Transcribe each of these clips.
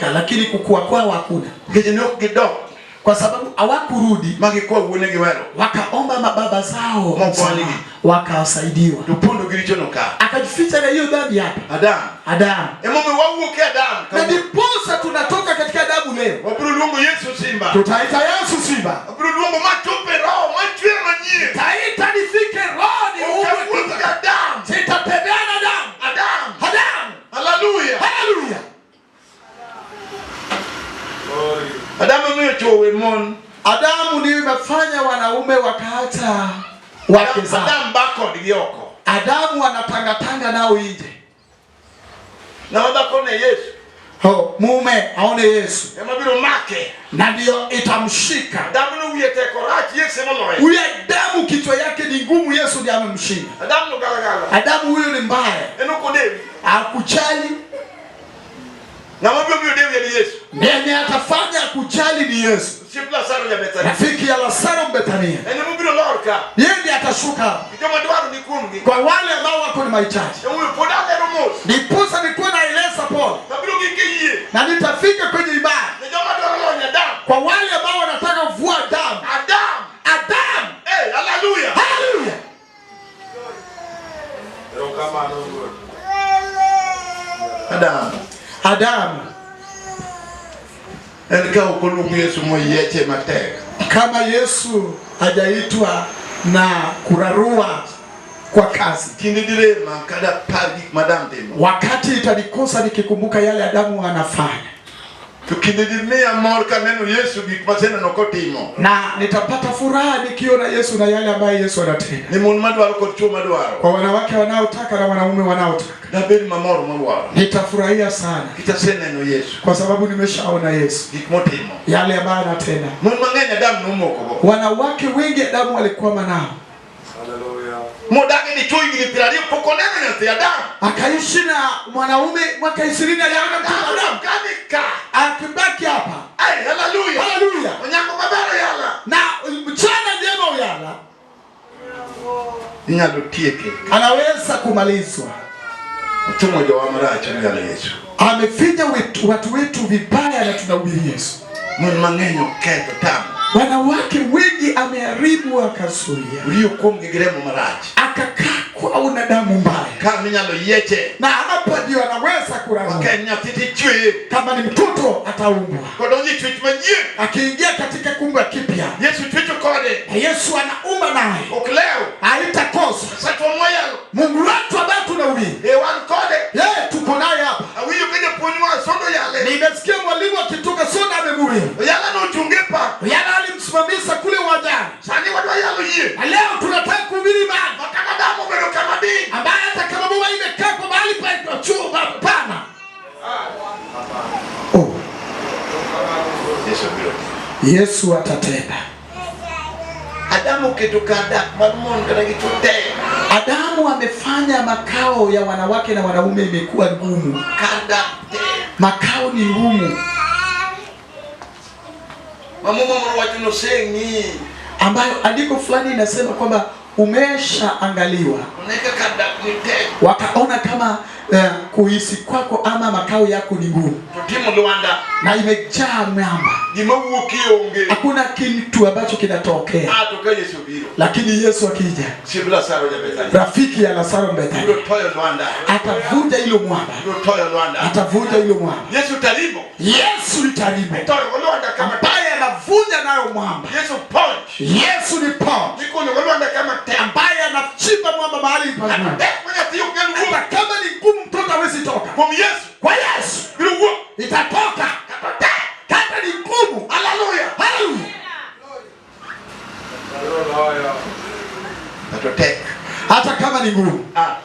Lakini kukua kwao hakuna, Nikech ne ok gidok kwa sababu hawakurudi, ma gikwa wuonegi wero. Wakaomba mababa zao Mokonygi. msamaha, wakawasaidiwa. To pondo gi richo no ka. Akajificha na hiyo dhambi hapa. Adam. Adamu. Emomiyo wawuok e Adam. Na ndiposa tunatoka katika Adamu leo, Wabiro luongo Yesu simba. Tutaita Yesu simba, Wabiro luongo machopo e roho machwe manyien. Taita nifike roho ni Ok awuoth gi Adam. Sitatembea na Adamu. Adam. Adamu. Hallelujah. Haleluya. Adam omiyo chwo we mon. Adamu ndiyo imefanya wanaume wakaacha wake zao. Adam ba kodgi oko. Adamu anatangatanga nao nje. Ng'ama dhako ne Yesu. Ho, mume aone Yesu Ema biro make. Na ndiyo itamshika. Adamu no wiye tek orach, Yesu ema oloye. Huyu Adamu kichwa yake ni ngumu, Yesu ndiye amemshinda. Adamu no galagala. Adamu huyu ni mbaya, En ok odewi. Hakujali. Ng'ama biro miyo dewi en Yesu. Mwenye atafanya kujali ni Yesu. Osiep Lazaro ja Bethania. Rafiki ya Lazaro Mbethania. En ema obiro lor ka. Yeye ndiye atashuka. Gi joma dwaro ni kuomgi. Kwa wale ambao wako na mahitaji. Emomiyo pod alero mos. Ndiposa nikuwe naeleza pole. Abiro gik e yie. Na nitafika kwenye imani. Ne joma dwaro lonyo Adam. Kwa wale ambao wanataka kuvua damu. Adam. Adam. Hey, hallelujah. Hallelujah. Adam. Adam. En ka ok oluong Yesu moyieche matek. Kama Yesu hajaitwa na kurarua kwa kazi. Kinde direma kada par gik ma Adam timo. Wakati itanikosa nikikumbuka yale Adamu anafanya. To kinde dimiya mor kaneno Yesu gik maseneno kotimo. Na nitapata furaha nikiona Yesu na yale ambayo Yesu anatenda. Ni mon madwaro kod chwo madwaro. Kwa wanawake wanaotaka na wanaume wanaotaka. Dabed mamor mowuoro. Nitafurahia sana. Nikech aseneno Yesu. Kwa sababu nimeshaona Yesu. Gik motimo. Yale ambayo anatenda. Mon mang'eny Adam nomokogo. Wanawake wengi Adamu walikwama nao. Modagi dichwo higni 20 pok oneno nyathi Adam. Akaishi na mwanaume mwaka 20 aliona mtoto Adam. Kani ka. Akibaki hapa. Ay, haleluya. Haleluya. Onyango maber oyala. Na mchana njema oyala. Inyalo tieke. Anaweza kumalizwa. Otumo jowa marach oyalo Yesu. Amefinya watu wetu vibaya na tunahubiri Yesu. Mon mang'eny oketho tam. Wanawake wengi ameharibu akazuia. Riyo kuomgi gi remo marach. Akakaa kwao na damu mbaya. Ka minyalo yieche. Na hapa ndio anaweza kurarua. Ka en nyathi tichweye. Kama ni mtoto ataumbwa. Kodonjo e chwech manyien. Akiingia katika kuumba kipya. Yesu chwecho kode. Na Yesu anaumba naye. Ok lew. Haitakosa. Sachwa mwayalo. Mungu wetu ambaye tunahubiri. E wan kode. Yeye tuko naye hapa. Awinjo ka japuonj moa Sondo yale. Nimesikia mwalimu akitoka Sonda amehubiri. Oyala nochunge pap. Oyala alimsimamisha kule uwanjani. Sani wadwa yalo yie. Na leo tunataka kuhubiri imani. Makata damu obedo kama diny. Ambaye hata kama boma imekaa kwa mahali pa chumba pana. Oh. Yesu biro. Yesu atatenda. Adamu oketo kar dak mar mon kata gi chwo tek. Adamu amefanya makao ya wanawake na wanaume imekuwa ngumu. Kar dak tek. Makao ni ngumu. Ma Muma moro wacho ni oseng'i. Ambayo andiko fulani inasema kwamba umeshaangaliwa. One kaka dak ni tek. Wakaona kama kuhisi kwako ama makao yako ni ngumu. To timo lwanda. Na imejaa mwamba. Gima wuokie onge. Hakuna kitu ambacho kinatokea. Ah, to ka Yesu biro. Lakini Yesu akija, Osiep Lazaro ja Bethania. Rafiki ya Lazaro Bethania. Biro toyo lwanda. Atavunja hilo mwamba. Biro toyo lwanda. Atavunja hilo mwamba. Yesu tarimo. Yesu ni tarimo. Toyo lwanda kama ambaye anavunja nayo mwamba. Yesu punch. Yesu ni punch. Ikunyo lwanda kama te. Ambaye anachimba mwamba mahali pagumu. Tek ma nyathi ok nyal wuok. Hata kama ni ngumu mtoto hawezi toka. Kuom Yesu. Kwa Yesu. Biro wuok. Itatoka. Kata tek. Kata ni ngumu. Hallelujah. Hallelujah. Kata tek. Hata kama ni ngumu. Ah.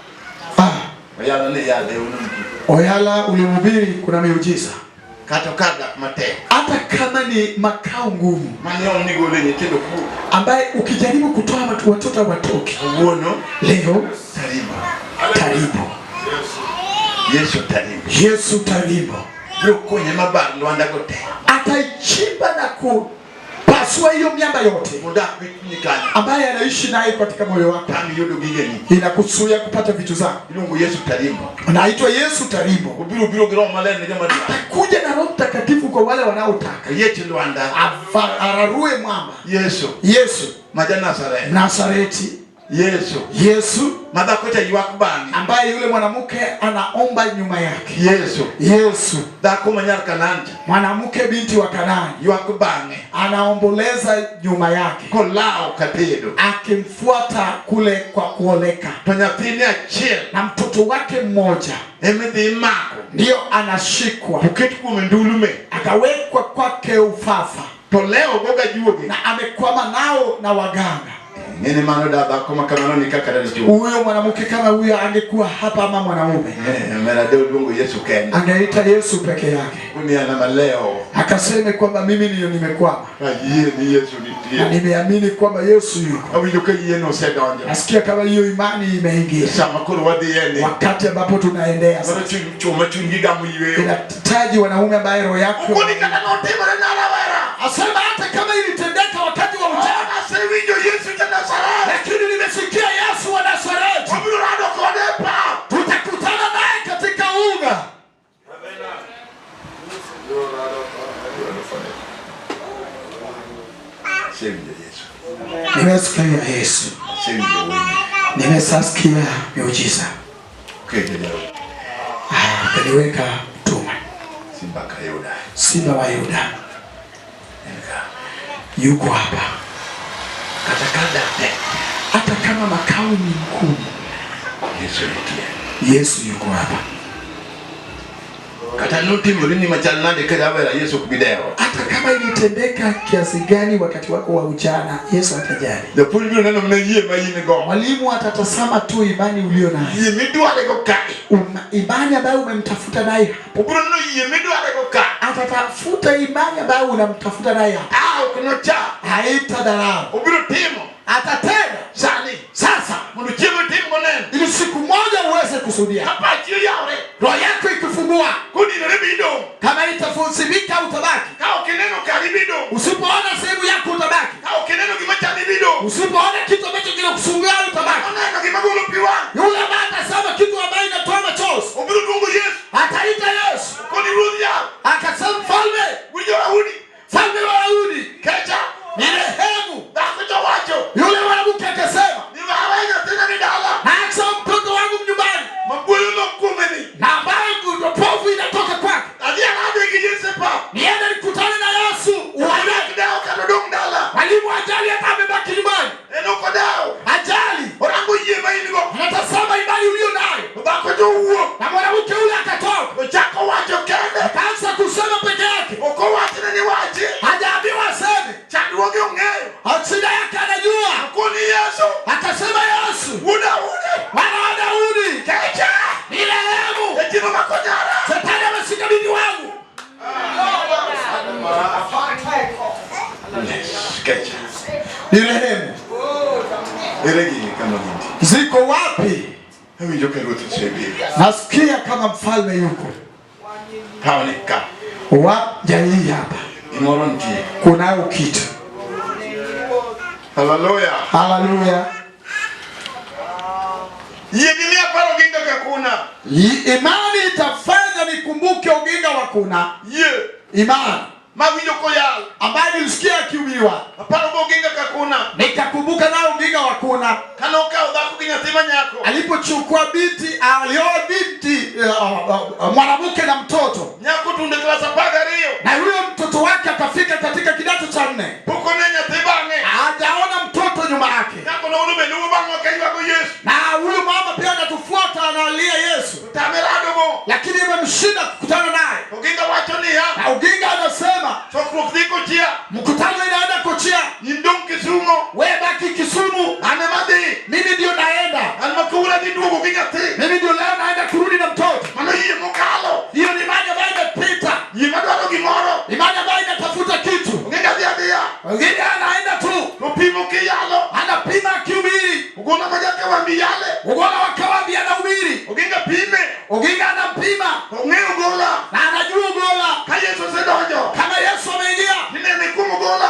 Ah. Oyala ni yale uno. Oyala ulihubiri kuna miujiza. Kata kar dak matek. Hata kama ni makao ngumu. Mane on ni golo nyithindo kuo. Ambaye ukijaribu kutoa watoto watoki. Kawuono. Leo. Tarimo. Tarimo. Yesu tarimo. Yesu tarimo. Biro konye mabar lwanda go te. Ataichimba na kupasua hiyo miamba yote. Modak gi chunyi kanyo. Ambaye anaishi naye katika moyo wako. Tam yudo gigeni. Inakuzuia kupata vitu zako. Iluongo Yesu tarimo. Anaitwa Yesu tarimo. Obiro biro gi Roho Maler ne joma dwaro. Atakuja na Roho Mtakatifu. wale wanaotaka Oyiech lwanda. Ararue mwamba. Yesu. Yesu Ma ja Nazareth. Nazareti. Yesu. Yesu Ma dhako cha ywak bang'e. Ambaye yule mwanamke anaomba nyuma yake. Yesu. Yesu. Dhako ma nyar Kanaan cha. Mwanamke binti wa Kanaani Ywak bang'e. Anaomboleza nyuma yake. Kolawo katedo. Akimfuata kule kwa kuoleka. To nyathine achiel. Na mtoto wake mmoja Emidhi imako. Ndio anashikwa. Oket kuome ndulume. Akawekwa kwake ufafa. To lewo go gajuoge. Na amekwama nao na waganga. Ng'eni mano da dhako ma kamano ni kaka dichwo. Huyo mwanamke kama huyo angekuwa hapa ama mwanaume. Mera deo luongo Yesu kende. Angeita Yesu peke yake. Kuni ana maleo. Akaseme kwamba mimi ndio nimekwama. Ayie ni Yesu nitie. Na nimeamini kwamba Yesu yuko. Awinjo ka yie nosedonjo. Nasikia kama hiyo imani imeingia. Sama koro wadhi e ni. Wakati ambapo tunaendea sasa. Koro chwo ma chunygi gamo yweyo. Inahitaji wanaume ambaye roho yako. Okoni kata notimore na rawera. Asema hata kama ilitendeka wakati wa ujana. Asewinjo Yesu ja Nazareth. Lakini nimesikia Yesu wa Nazareti. Wabiro rado kode e pap. Tutakutana naye katika uga. Asewinjo Yesu. Nimesikia Yesu. Asewinjo wende. Nimesasikia miujiza. Kete leo. Akaniweka mtume. Simba ka Yuda. Simba wa Yuda. Yuko hapa. Kata ka dak tek. Hata kama makao ni mkuu. Yesu nitie. Yesu yuko hapa. Kata notimore ni machal nade ka rawera Yesu ok bi dewo. Hata kama ilitendeka kiasi gani wakati wako wa ujana, Yesu hatajali. Japuonj biro neno mana yie ma in go. Mwalimu atatazama tu imani ulio nayo. Yie midware go kae. Imani ambayo umemtafuta naye hapo. Obiro neno yie midware go ka. Atatafuta imani ambayo unamtafuta naye hapo. Ah, ok nocha. Haitadharau. Obiro timo. Atatenda. Sani. Sasa. Mondo chieng' otim goneno. Ili siku moja uweze kusudia. Ka pachi oyawre. Roho yako ikifungua. Kodinore bidong'. Kama itafuzimika utabaki. Ka ok ineno kari bidong'. Usipoona sehemu yako utabaki. Ka ok ineno gima chandi bidong'. Usipoona kitu ambacho kinakusumbua utabaki. Oneno gima golo pi wang'. Yule ambaye atasema kitu ambayo inatoa machozi. Obiro luongo Yesu. Ataita Yesu. Koni ruodh yawo. Akasema mfalme. Winjo Daudi. Mfalme wa Daudi. Kecha. Nirehemu. Dhako cha wacho. Yule mwanamke akasema, Ni awe nyathina ni dala. Naacha mtoto wangu nyumbani. Mabuoyo nokuome ni. Na ambaye povu inatoka kwake. Adhi arade gi Yesu e pap. Niende nikutane na Yesu. Uwanja ok dewo kata odong' dala. Mwalimu ajali hata amebaki nyumbani. En ok odewo. Ajali. Orango yie ma in go. Anatazama imani ulio nayo. Dhako to owuok. Na mwanamke yule akatoka. Ochako wacho kende. Akaanza kusema peke yake. Ok owachne ni wachi. Hajaambiwa aseme. Chandruoge ong'eyo. Shida yake anajua. Koni Yesu. Akasema Yesu. Wuod Daudi. Mwana wa Daudi. Kecha. Nirehemu. Jachien omako nyara. Shetani ameshika binti wangu. Yes, kecha. Nirehemu. Ere gini kama gintie? Ziko wapi? Awinjo ka ruoth osebiro. Nasikia kama mfalme yuko. Paw ni ka. Wapi hii hapa? Gimoro nitie. Kunayo kitu. Haleluya. Haleluya. Yie gi miya paro Oginga Kakuna. Imani itafanya nikumbuke Oginga wa Kuna. Yie. Imani. Mawinjo koyal. Ambaye nilisikia akihubiriwa. Aparo go Oginga Kakuna. Nikakumbuka nao Oginga wa Kuna. Kane okawo dhako gi nyathi ma nyako. Alipochukua binti, alioa binti mwanamke na mtoto. Nyako tunde klas 12. Na yule mtoto wake akafika katika kidato cha 4. Pok one nyathi bang'e. Hajaona mtoto nyuma yake. Nyako nono be luwo bang'wa ka ywago Yesu. Na huyu mama pia anatufuata analia Yesu. Tame rado go. Lakini imemshinda kukutana naye. Oginga wacho niya. Na Oginga anasema chokruok dhi Kochia. Mkutano inaenda Kochia. In dong' Kisumu. We baki Kisumu. An ema dhi. Mimi ndio naenda. An ma kawuono adhi duogo gi nyathi. Mimi ndio leo naenda kurudi na mtoto. Mano yie mokalo. Hiyo ni imani ambayo imepita. Yie madwaro gimoro. Imani ambayo inatafuta kitu. Oginga dhi adhiya. Oginga anaenda tu. Topimo kiyalo. Anapima akihubiri. Ogola ma jakawambi yale. Ogola wa Kawambi anahubiri. Oginga pime. Oginga anampima. Ong'eyo Ogola. Na anajua Ogola. Ka Yesu osedonjo. Kama Yesu ameingia. Tinene kuom Ogola.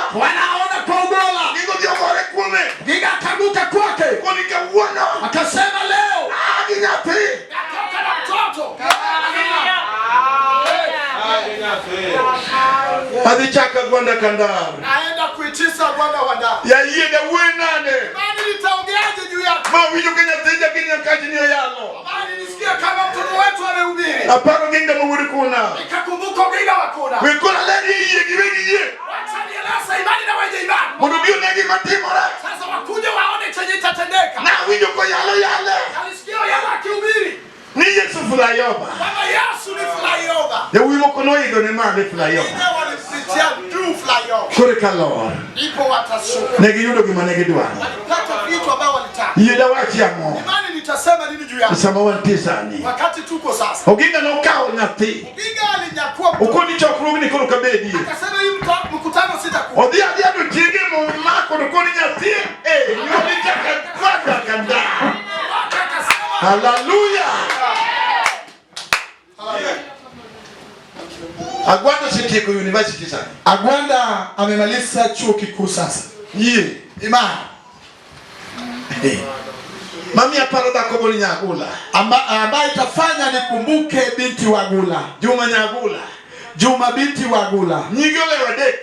Adhi chako Agwanda Kandar. Naenda kuitisa Agwanda Wandar. Yayie dawuoye nade? Imani nitaongeaje juu yako? Ma winjo ka nyathi jakini nyakachi ni oyalo. Imani nisikia kama mtoto wetu amehubiri. Aparo Oginga ma wuod Kuna. Nikakumbuka Oginga wa Kuna. We koro aler yie gi weg yie. Wacha nieleze imani na wenye imani. Mondo obi one gima timore. Sasa wakuje waone chenye itatendeka. Nawinjo koyalo yale. Alisikia yala akihubiri Ni Yesu flyover. kwamba Yesu ni flyover. Yawuoyi moko noidho ne malo e flyover. Wengine walipitia juu flyover. Koro eka lor. Ndipo watashuka. Ne giyudo gima ne gidwaro. Walipata vitu ambavyo walitaka. Yie dawachi ang'o? Imani nitasema nini juu yako? Sama wantie sani. Wakati tuko sasa. Oginga nokawo nyathi. Oginga alinyakua mtoto. Okoni chokruogni koro kabedie. Akasema hii mkutano sitakuwa. Odhi adhiya to chiege momako to koni nyathi e nyuoli chaka Agwanda Kandar. Akasema Haleluya! Agwanda osetieko university sani. Agwanda amemaliza chuo kikuu sasa. Yie. Imani Mami aparo dhako boni Nyagula. Ambaye itafanya nikumbuke binti wa Gula, Juma Nyagula. Juma binti wa Gula. Nyige olewo adek.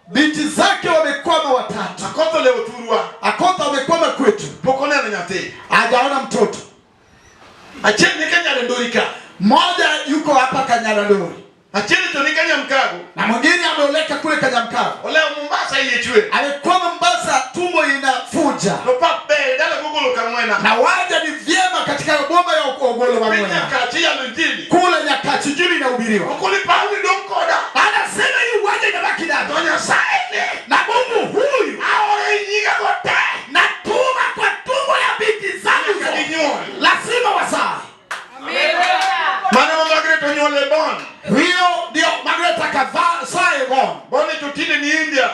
Binti zake wamekwama watatu. Akoth olewo thurwa. Akoth amekwama kwetu, Pok oneno nyathi. hajaona mtoto. Achiel ni Kanyare Ndori ka. Mmoja yuko hapa Kanyarandori Achiel to ni Kanyamkago. na mwingine ameoleka kule Kanyamkago. Olewo Mombasa iye chwe. Amekwama Mombasa, tumbo inafuja To pap ber dala gogolo kang'wena. na waja ni vyema katika boma ya Ogolo wa Piny Mwena Nyakachi yalo injili. kule Nyakachi injili inahubiriwa. Okoni pawni dong' koda. Anasema hii uwanja inabaki nami To Nyasaye ni na Mungu huyu aore nyiga go te. natuma kwa tumbo ya binti zangu Nyaka zote. ginyuol. Lazima wazae. Mano ma Margaret onyuole Bon. Hiyo ndio Margaret akavaa sae Bon. Bon to tinde ni India.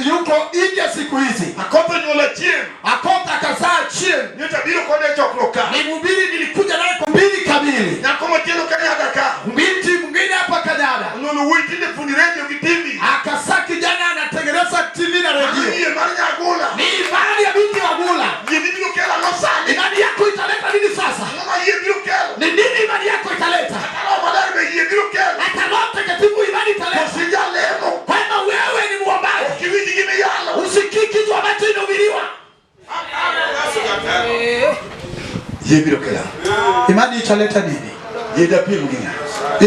Yuko India siku hizi. Akoth onyuolo Achieng'. Akoth akazaa Achieng'. Nyocha biro kode e chokruok ka. Ni mhubiri, nilikuja naye kwa mbili kamili. Nyako machielo Kanyaga ka. Binti mwingine hapa Kanyaga Onyuolo wuoyi tinde fundi redio gi TV. akasaa kijana anatengeneza TV na Mano redio. yie mar Nyagula. Ni imani ya binti wa Gula. Yie ni biro kelo ang'o sani? Imani yako italeta nini sasa? Ang'o ma yie biro kelo? Ni nini imani yako italeta? Kata Roho Maler be yie biro kelo? Hata Roho Mtakatifu imani italeta. Koso ijalemo? Kwamba wewe ni muombaji. Ok iwinj gima iyalo. Usikii kitu ambacho inahubiriwa. Yie biro kelo ang'o? Imani italeta nini? Yie dapim gi ng'a?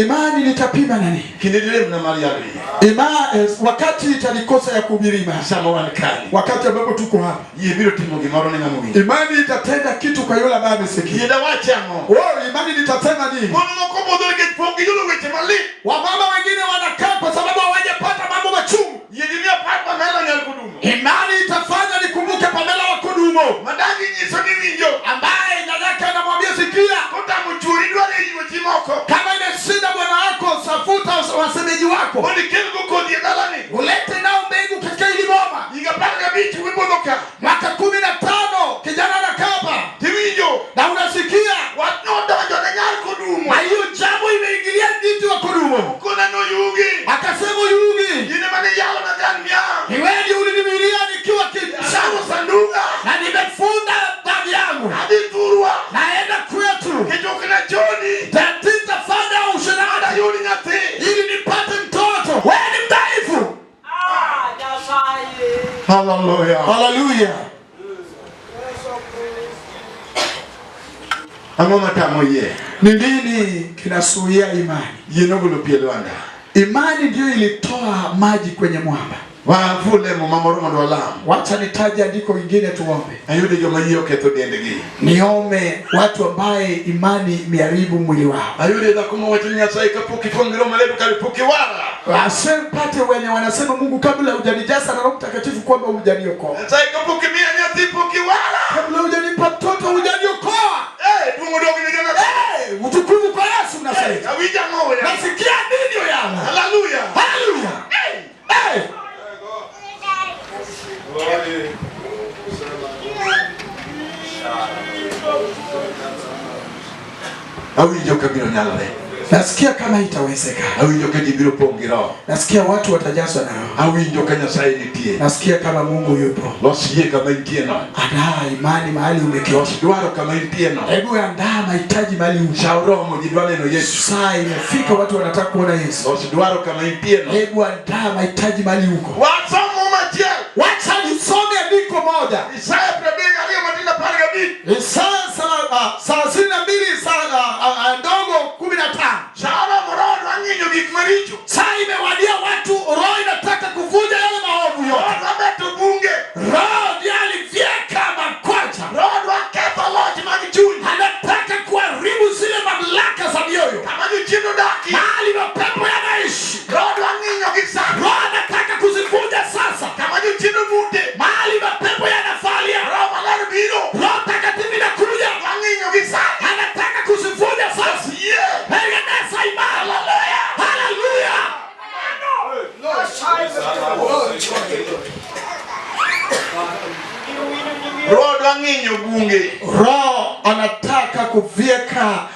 Imani nitapima na nini? Kinde diremna mar yalo yie. Wakati itanikosa ya kuhubiri imani. Sama wan kani. Wakati ambapo tuko hapa. Yie biro timo gimoro ne ng'ama owinjo. Imani itatenda kitu kwa yule ambaye amesikia. Yie dawach ang'o? Oh, imani nitasema nini? Mon moko budho nikech pok giyudo weche malit. Wamama wengine wanakaa kwa sababu hawajapata mambo machungu. Yie dimiya par Pamela nyal kudumo. Imani itafanya nikumbuke Pamela wa kudumo, Madagi nyiso ni winjo. ambaye dadake anamwambia sikia, Kotamo chuori dwaro e yuochi moko. kama imeshinda bwana wako, safuta wasemeji wako, Mondo ikelgo kodhi e dalani. ulete nao mbegu katika hili boma. Higa 15 wuoyi budho ka. Mwaka 15 kijana anakaba Tiwinjo. na unasikia Wach nodonjo ne nyar kodumo. na hiyo jambo imeingilia binti wa kudumo, Kona noyugi. akasema Uyugi, In ema niyalo na jan miang. ni wewe ndiye ulinihubiria nikiwa kijana Asamo sanduga. na nimefunda bagi yangu, Adhi thurwa. naenda kwetu Kichokna choni. tatitafanya usherati Adayud nyathi. ili nipate mtoto. Wewe ni mdhaifu. Hallelujah. Haleluya! Ang'o matamo yie? Ni nini kinasuia imani? Yie nogolo pi e lwanda. Imani ndiyo ilitoa maji kwenye mwamba. Wafule muma moro mondo walam. Wacha nitaje andiko lingine tuombe. Ayudo joma yie oketho dendgi. Niome watu ambaye imani imeharibu mwili wao. Ayudo dhako mowacho ni Nyasaye kapok ikwong' gi Roho Maler to kare pok iwara. Wasipate wenye wanasema Mungu, kabla hujanijaza na Roho Mtakatifu kwamba hujaniokoa, Nyasaye kapok imiya nyathi pok iwara. kabla hujanipa mtoto hujaniokoa. Eh, duong' odog ne jana. Eh, utukufu kwa Yesu. Mnasema Awinjo ang'o ya? nasikia nini yana? Hallelujah. Haleluya! Eh, Awinjo ka biro nyalore. Nasikia kama itawezekana. Awinjo ka ji biro pong' gi roho. Nasikia watu watajazwa na Roho. Awinjo ka Nyasaye nitie. Nasikia kama Mungu yupo. Los yie kama intie no. Andaa imani mahali umeketi. Los dwaro kama intie no. Hebu andaa mahitaji mahali upo. Sa oromo ji dwa neno Yesu. Saa imefika, watu wanataka kuona Yesu. Los dwaro kama intie no. Hebu andaa mahitaji mahali uko. Wasomo machiel. Wacha nisome andiko moja, Isaya 32 matindo 15. Isaya 32:15. Sa oromo roho dwa ng'inyo gik maricho. Saa imewadia, watu roho inataka kuvunja yale maovu Roho yote. dwa beto bunge. Roho ndiye alivyeka makwanja, Roho dwa ketho loch mag chuny. anataka kuharibu zile mamlaka za mioyo, Kama jochiende odakie. mahali mapepo yanaishi. Roho dwa ng'inyo gi sani. Roho anataka kuzivunja sasa, Kama jochiende obute. mahali mapepo yanafalia. Roho maler biro. Roho Takatifu inakuja, Dwa ng'inyo gi sani. anataka kuzivunja sasa. Yie. Tengeneza imani. Haleluya! Roho dwa ng'inyo bunge. Roho anataka kuvyeka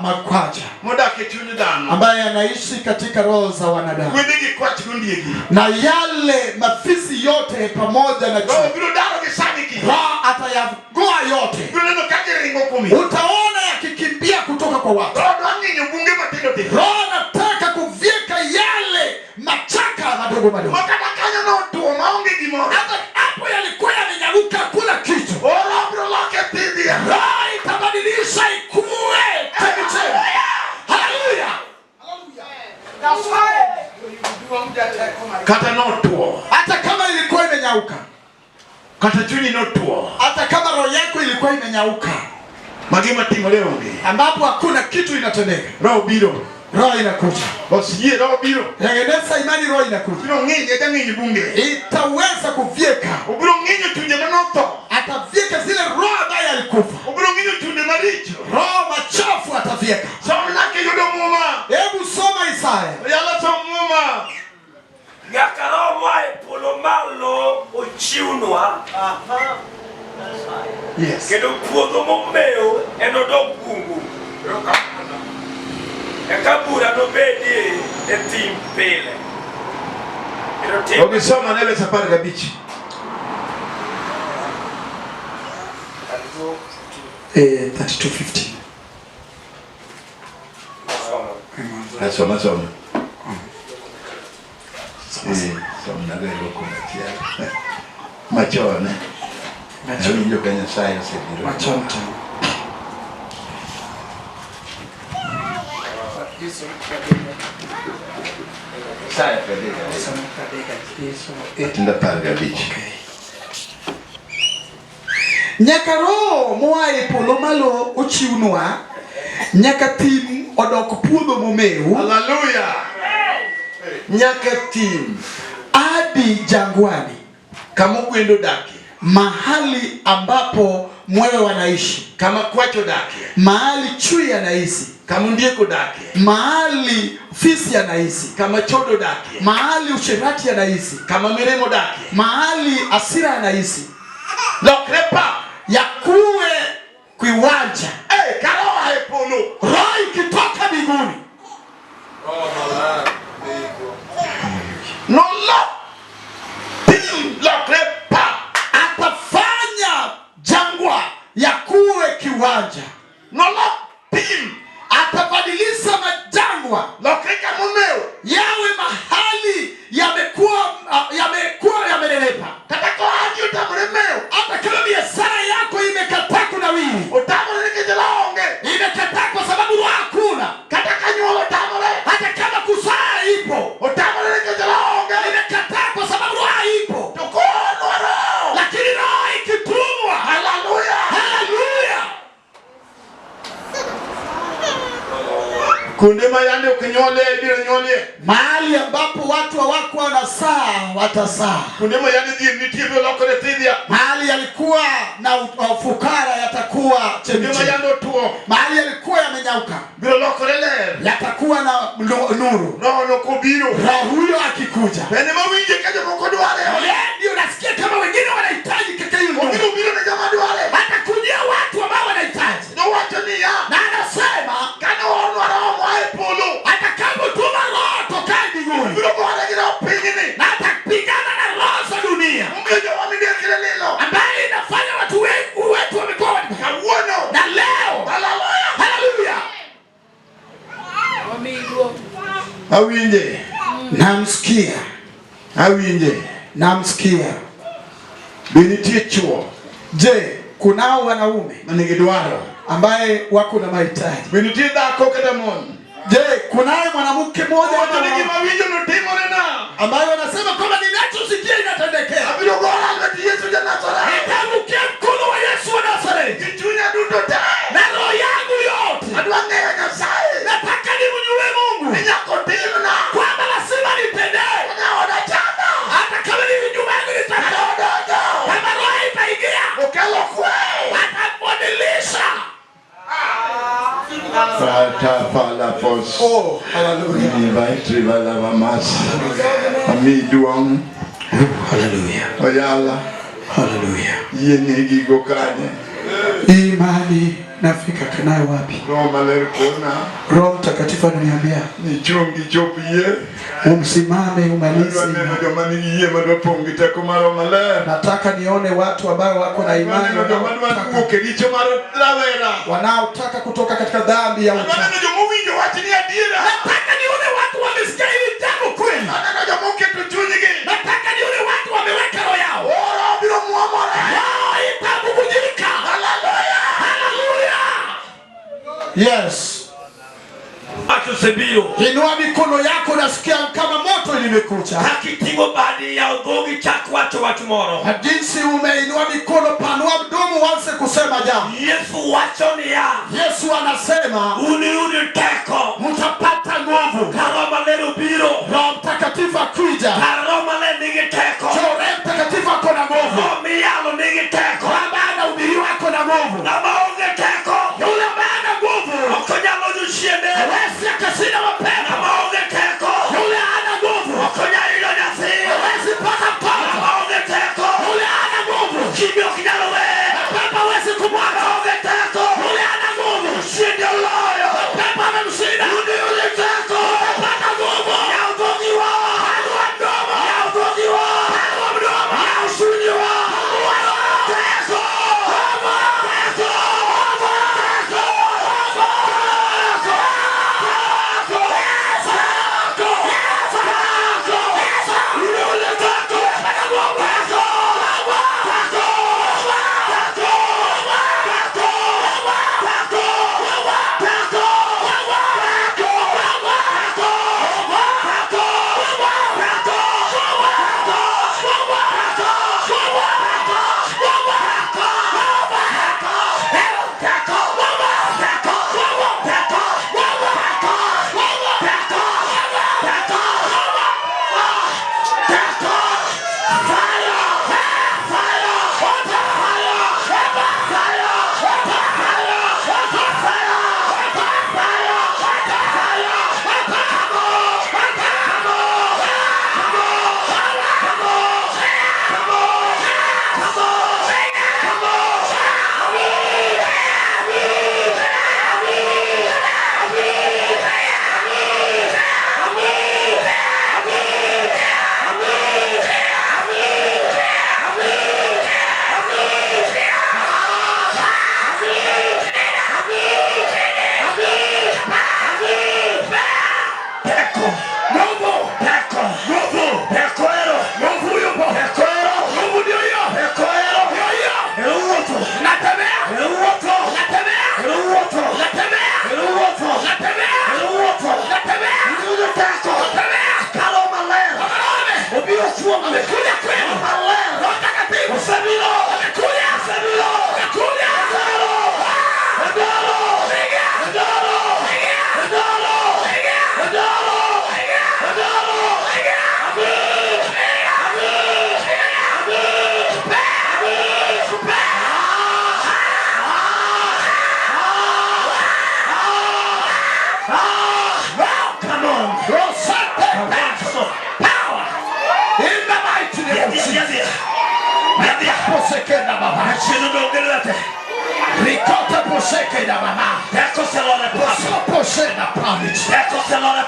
makwaja Modak e chuny dhano. ambaye anaishi katika roho za wanadamu Gwedhe gi kwach gondiegi. na yale mafisi yote pamoja na Roho chui. biro daro gi sani gi. Roho atayagoa yote, Biro neno ka giringo kuom utaona yakikimbia kutoka kwa watu. Roho dwa ng'inyo bunge matindo tindo. Roho anataka kuvyeka yale machaka madogo madogo, Ma kata kanyo notwo maonge gimoro. hata hapo yalikuwa yamenyauka, hakuna kitu. O roho biro loke thidhia. Roho itabadilisha ikuwe chemichemi. Haleluya! Kata notwo. Hata kama ilikuwa imenyauka, Kata chunyi notwo. hata kama roho yako ilikuwa imenyauka, Ma gima timore onge. ambapo hakuna kitu inatendeka, Roho biro. roho inakuja. Los yie roho biro. Tengeneza imani, roho inakuja, Obiro ng'inye jang'iny bunge. itaweza kuvyeka. Obiro ng'inyo chunje manotho. Atavyeka zile roho ambaye alikufa, Obiro ng'inyo chunje maricho. roho machafu atavyeka. Som lake yudo muma. Hebu soma Isaya. Yala som muma. Nyaka roho moa e polo malo ochiwnwa Yes. kendo puodho momew enodok bungu. Eka bura nobedie e thim pile. Kendo tim Okisoma ne wes 15. 32:15. Soma soma. Som na go kumachielo. Machon. Awinjo ka Nyasaye osebiro. Machon tena. Isaya 35. Nyaka roho moa e polo malo ochiwnwa, nyaka thim odok puodho momew, Haleluya. Nyaka thim hadi jangwani, kama ogwendo odakie, mahali ambapo mwewe wanaishi, kama kwach odakie, mahali chui anaishi, kama ondiek odakie, mahali fisi anaishi, kama chodo odakie, mahali usherati anaishi, kama mirima odakie. mahali hasira anaishi, Lokre pap. yakuwe kiwanja. Eh, ka roho oa e polo. Roho ikitoka mbinguni Nolok thim lokre pap. atafanya jangwa yakuwe kiwanja, Nolok thim atabadilisha majangwa lokre kama omew. yawe mahali yamekuwa yamenenepa. Kata ka ohandi otamore mew. Hata kama biashara yako imekataa kunawiri, Otamore nikech roho onge. imekataa kwa sababu roho hakuna. Kata ka nyuol otamore. Hata kama kuzaa ipo, Otamore nikech roho onge. imekataa kwa sababu roho haipo. To koornwa roho. Lakini roho ikitumwa, Haleluya. haleluya! Kuonde ma yande ok nyuolie ibiro nyuolie. Mahali ambapo watu hawakuwa na saa watasaa. Kuonde ma yande dhier nitie biro lokore thidhia. Mahali yalikuwa na ufukara yatakuwa Kuonde ma chemichemi. yande otuo Mahali yalikuwa yamenyauka biro lokore ler. yatakuwa na nuru. Roho no kobiro. Roho huyo akikuja, En ema winje ka jomoko dware. yeye ndio unasikia kama wengine wanahitaji kaka hiyo nuru. Obiro biro ne joma dware. Atakujia watu ambao wanahitaji, Nowacho niya. na anasema Kane oornwa roho moa e polo. Awinje. Namsikia. Awinje. Namsikia. Be nitie chwo? Je, kunao wanaume manigi dwaro ambaye wako na mahitaji? Be nitie dhako kata mon? Je, kunaye mwanamke mmoja Wacho ni gima winjo no timore na ambaye wanasema kwamba ninachosikia inatendekea? Abiro gora lwet Yesu ja Nazareth. Nitaangukia mkono wa Yesu wa Nazareti. Gi chunya duto te. Na roho yangu yote. Adwa ng'eyo Nyasaye. Nataka nimjue Mungu. Ni nyaka otimna. Kwamba lazima nitendee. Kata oda chanda. Hata kama ni nyumba yangu nitatoka. Kama roho itaingia. Okelo kwe. Atabadilisha. Prata pala pos. Oh, hallelujah. Ni vala vamas. Ami duong. Hallelujah. Oyala. Hallelujah. Yie ni gigo kanye. Imani nafika kanayo wapi? Roho Maler kona. Roho Mtakatifu ananiambia Nichung ichop yie. Umsimame umalize. Adwa neno joma nigi yie madwa pong' gi teko mar Roho Maler. Nataka nione watu ambao wako na Adwa imani neno joma dwa wuok e richo mar rawera. wanaotaka kutoka katika dhambi ya Adwa uchafu. neno joma owinjo wach ni adiera. Nataka nione watu wamesikia hili jambo kweli. Adwa neno joma oketo chunygi. Nataka nione watu wameweka roho yao. Oh, Roho biro muomore. Roho itabubujika. Haleluya. Haleluya. Yes. Osebiro. Inua mikono yako, nasikia kama moto limekuja. Kakiting'o badi yaw dhogi chak wacho wach moro. Na jinsi umeinua mikono, panua mdomo, uanze kusema jambo. Yesu wacho niya. Yesu anasema Uniyud teko. mtapata nguvu. Ka Roho Maler obiro. Roho Mtakatifu akija, Kar Roho Maler nigi teko. Roho Mtakatifu ako na nguvu. Roho miyalo nigi teko. Ambaye anahubiriwa ako na nguvu. Ng'ama onge teko. Yule ambaye ana nguvu Ok onyal loyo jochiende. hawezi akashinda mapepo. Ng'ama onge teko. Yule hana nguvu Ok onyal yudo nyathi. hawezi pata mtoto. Ng'ama onge teko. Yule hana nguvu Chimbi ok nyal we. mapepo hawezi kumwaga. Ng'ama onge teko. Yule hana nguvu Jochiende oloyo. mapepo amemshinda. Uniyud teko. Utapata nguvu. Yaw dhogi wa. Panua mdomo. Yaw dhogi wa. Panua mdomo. Yaw chunyi wa. Teko. Teko. Teko. Teko. Nguvu. Teko. Nguvu. Teko ero. Nguvu yupo. Teko ero. Nguvu ndio hiyo. Teko ero. Ndio hiyo. Ero wuotho. Natembea. Ero wuotho. Natembea. Ero wuotho. Natembea. Ero wuotho. Natembea. Ero wuotho. Natembea. Uniyud teko. Natembea. Ka Roho Maler. Roho Obiro kuomi. Amekuja kwenu. Roho Maler. Roho Mtakatifu. Osebiro. Amekuja. Osebiro. Amekuja. Odaro. Odaro. Piga. Odaro. Piga. Odaro. Piga. Odaro. Piga. Odaro. Piga. Come on. Rosate. Come on. Power. In the mighty name of Jesus. Posekenda baba. Rikota posekenda baba. Teko selore Poso posena pamit. Teko selore